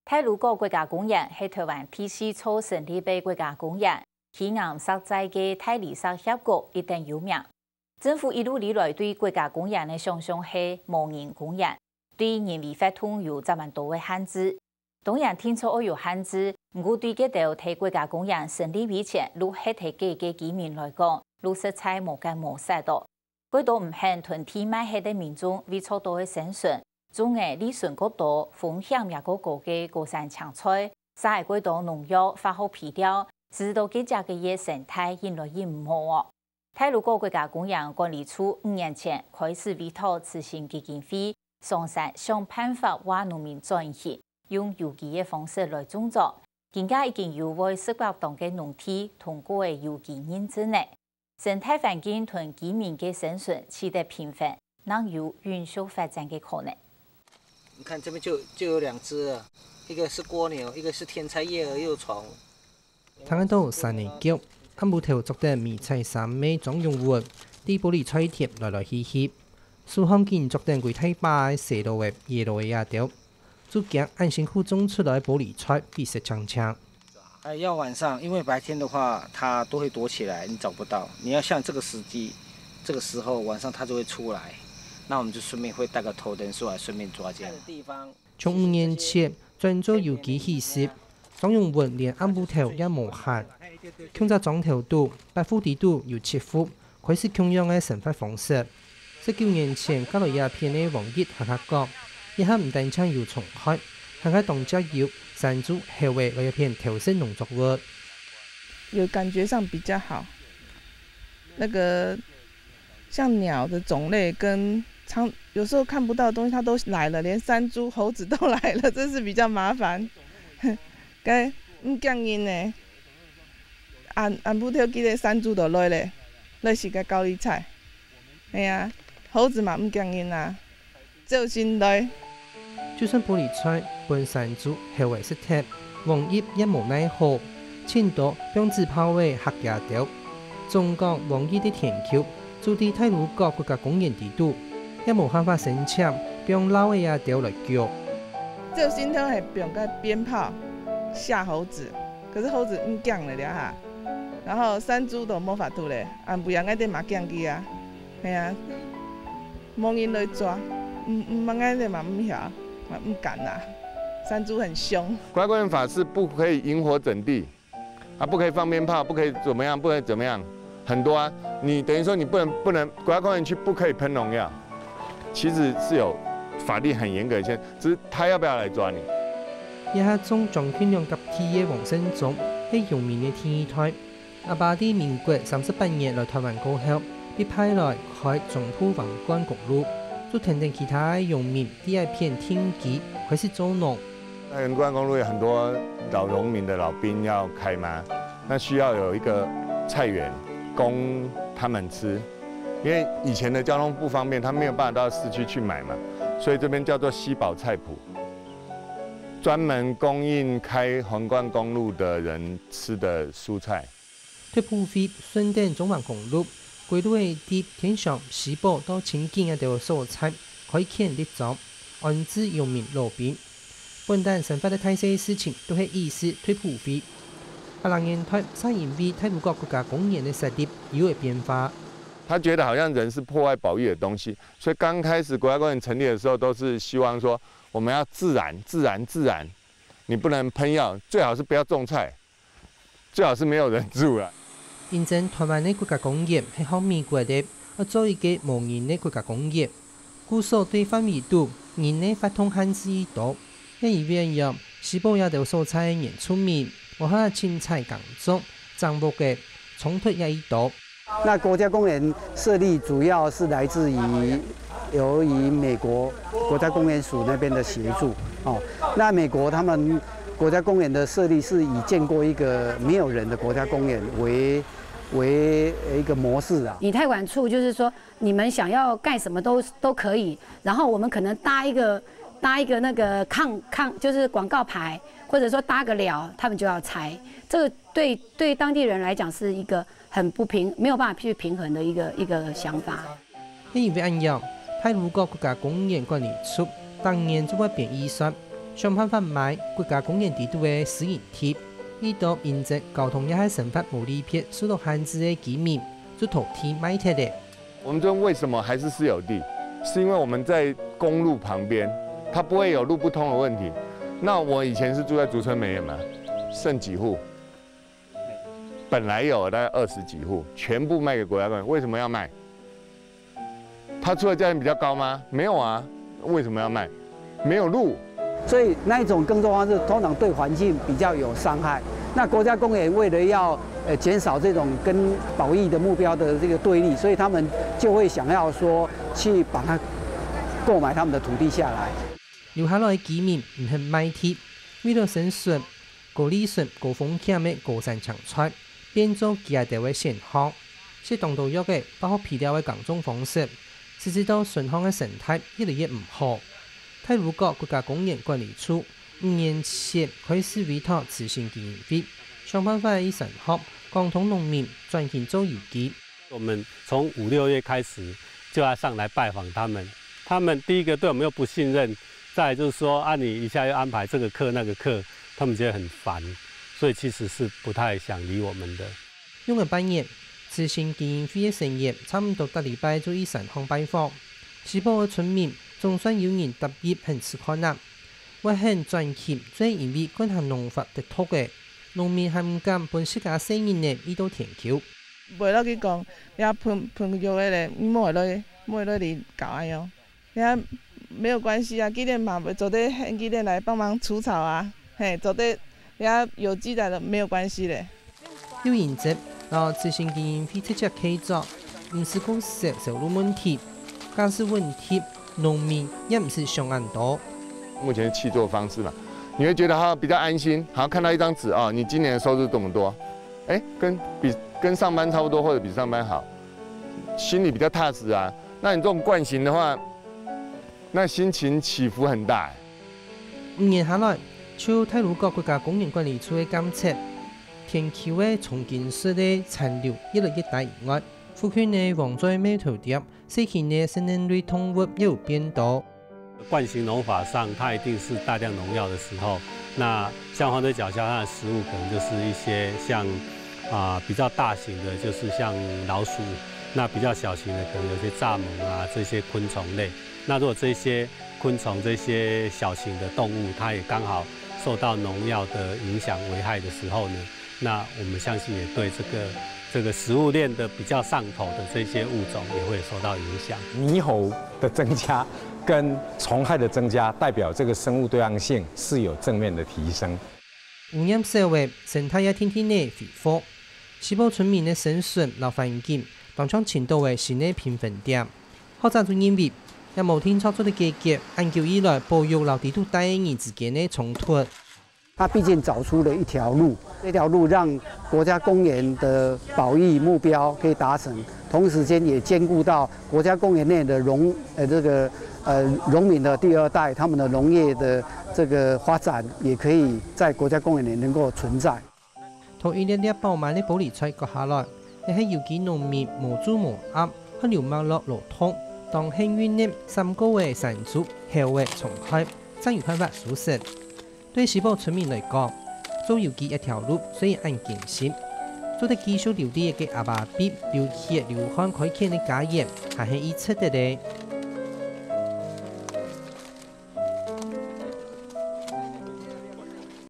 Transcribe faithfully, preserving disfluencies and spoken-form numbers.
太魯閣國家公園係臺灣第四座成立个國家公園，企硬石仔个大理石峽谷一等有名。政府一路以來對國家公園个想像係無人公園，對人為活動有十分多个限制。當然定著愛有限制，毋過對該兜在國家公園成立以前就歇在該个居民來講，就實在無結無煞哦。 蓋多毋肯同地賣忒个民眾為著到个生存，種个利潤較多、風險也較高个高山青菜，撒个蓋多農藥、化學肥料，使到該跡个生態越來越毋好哦。太魯閣國家公園管理處五年前開始委託慈心基金會上山想辦法為農民轉型，用有機个方式來種作。今下已經有會十八棟个農地通過个有機認證了。 生態環境同居民个生存取得平衡，正有永續發展个可能。你看這邊就就有兩隻了，一個是蝸牛，一個是天菜葉蛾幼蟲。聽得到山个叫，暗晡頭著等迷彩衫个莊永文，在玻璃菜田來來去去，手項緊捉等歸大把个細路仔、野路仔啊兜。 就驚恁辛苦種出來个玻璃菜會食淨淨。哎，要晚上，因為白天的話，它都會躲起來，你找不到。你要像這個時機，這個時候晚上它就會出來，那我們就順便會帶個頭燈出來，順便抓這樣。地方。從五年前轉做有機起勢，莊永文連暗晡頭也無閒。共隻莊頭肚，八戶裡肚有七戶， 開始共樣个生活方式。十九年前嫁來這片个王益同𠊎講，這下毋單淨有蟲害，還較當輒有山豬猴仔來這片偷食農作物。有感覺上比較好。那個像鳥的種類跟常有時候看不到的東西，它都來了，連山豬、猴子都來了，這是比較麻煩。該毋驚人呢。 恁恁晡頭記得山豬都來咧，來食个高麗菜。係啊，猴子嘛毋驚人啊，照新來。就算玻璃菜分山豬猴仔食忒，王益也無奈何，盡多放紙炮仔嚇佢兜。總講王益个田坵就在太魯閣國家公園裡肚，也無辦法申請放漏仔啊兜來逐。照新頭係放个鞭炮嚇猴子。 可是猴子毋驚了了哈，然後山豬都無法度咧，恁晡夜𠊎兜嘛驚佢啊，係啊，無人來抓，毋毋𠊎兜嘛毋曉，嘛毋敢啊，山豬很凶。國家公園法是不可以引火整地，啊不可以放鞭炮，不可以怎么样，不可以怎么样，很多啊。你等于说你不能不能国家公园区不可以喷农药，其实是有法律很严格的限制，只是他要不要来抓你。 這下種將近兩甲地个黃勝忠係榮民个第二代。阿爸在民國三十八年來臺灣過後，被派來開中部橫貫公路，就跈等其他个榮民在這片定居，開始做農。橫貫公路有很多老農民的老兵要開嗎？那需要有一個菜園供他們吃，因為以前的交通不方便，他沒有辦法到市區去買嘛，所以這邊叫做西寶菜圃。 專門供應開橫貫公路的人吃的蔬菜。特補會順等中橫公路，歸路个地點向西寶到清境該兜所在，開墾立莊，安置榮民老兵。本旦生活个大細事情都係以事特補會。八零年代，正因為太魯閣國家公園个設立有了變化。他覺得好像人是破壞保育的東西，所以剛開始國家公園成立的時候，都是希望說 我們要自然、自然、自然，你不能噴藥，最好是不要種菜，最好是沒有人住了。因爭臺灣个國家公園係學美國个，愛做一個無人个國家公園，故所對範圍肚人个活動限制已多。也因為恁樣，西寶這兜所在个原住民無法清採耕種，種屋仔，衝突也已多。 那國家公園設立主要是來自於由於美國國家公園署那邊的協助哦。那美國他們國家公園的設立是以建構一個沒有人的國家公園為為一個模式啊。以太管處就是說，你們想要蓋什麼都都可以，然後我們可能搭一個搭一個那個抗抗就是廣告牌，或者說搭個寮，他們就要拆。這個對對當地人來講是一個 很不平，沒有辦法去平衡的一個一個想法。係因為恁樣，太魯閣國家公園管理處逐年就會編預算，想辦法買國家公園底肚个私人地，遇到因為交通也係生活無利便受到限制个居民，就討地賣忒了。我們這邊為什麼還是私有地？是因為我們在公路旁邊，它不會有路不通的問題。那我以前是住在竹春梅園嘛，剩幾戶？本來有大概二十幾戶，全部賣給國家公園，為什麼要賣？它出的價錢比較高嗎？沒有啊，為什麼要賣？没有路。所以那一种耕作方式通常对环境比较有伤害。那国家公园为了要呃减少这种跟保育的目标的这个对立，所以他们就会想要说去把它购买他们的土地下来。留下來个居民毋肯賣地，為了生存，高利潤、高風險个高山青菜變做佢兜个選項。食當多藥个化學肥料个耕種方式， 使得到順項个生態越來越毋好。太魯閣國家公園管理處五年前開始委託慈心基金會，想辦法以產學，溝通農民轉型做有機。我們從五六月開始就要上來拜訪他們，他們第一個對我們又不信任，再來就是說啊，你一下又安排這個課那個課，他們覺得很煩，所以其實是不太想理我們的。 用个半年，慈心基金會个成員差毋多逐禮拜就去山項拜訪。西部个村民總算有人踏入肯試看啊，會肯轉型，就係因為管下農法得毒个，農民還毋敢分自家細人仔去到田坵。袂落去講，你噴噴藥个咧，你莫落去，莫落去搞安樣。 你看，没有关系啊，佢兜嘛做得喊佢兜来帮忙除草啊，嘿，做得，你看有机仔的没有关系嘞。有因為，摎慈心基金會直接契作，毋使顧惜銷路問題，價數問題，農民也毋使想恁多。目前的契作方式嘛，你會覺得他比較安心，好像看到一張紙啊，你今年的收入這麼多，哎，跟比跟上班差不多，或者比上班好，心裡比較踏實啊。那你這種慣行的話， 那心情起伏很大。五年下來，除太魯閣國家公園管理處个監測，田坵个重金屬个殘留越來越大以外，附近个黃嘴貓頭鳥、細型个食奶類動物也有變多。慣行農法上，它一定是大量農藥的時候，那像黄嘴角鴞，它的食物可能就是一些像啊、比较大型的，就是像老鼠，那比较小型的可能有些蚱蜢啊这些昆虫类。那如果这些昆虫、这些小型的动物，它也刚好受到农药的影响危害的时候呢，那我们相信也对这个这个食物链的比较上头的这些物种也会受到影响。猕猴的增加跟虫害的增加，代表这个生物多样性是有正面的提升。污染少个，生態也定定仔恢復。西部村民个生存摎環境，當像尋到个新个平衡點。學者就認為，也無定著做得解決恁久以來保育摎底肚戴个人之間个衝突。他畢竟找出了一条路，这条路让国家公园的保育目标可以达成，同时间也兼顾到国家公园内的农呃这个呃农民的第二代，他们的农业的这个发展也可以在国家公园里能够存在。同一粒粒飽滿个玻璃菜割下來，這係有機農民無蛀無揜，還留脈絡落痛，當幸運个閃過个山竹、猴仔蟲害，正有辦法收成。對西部村民來講，做有機一條路雖然恁艱辛，做得繼續留在个阿爸比流血流汗開墾个家園，還係已值得个。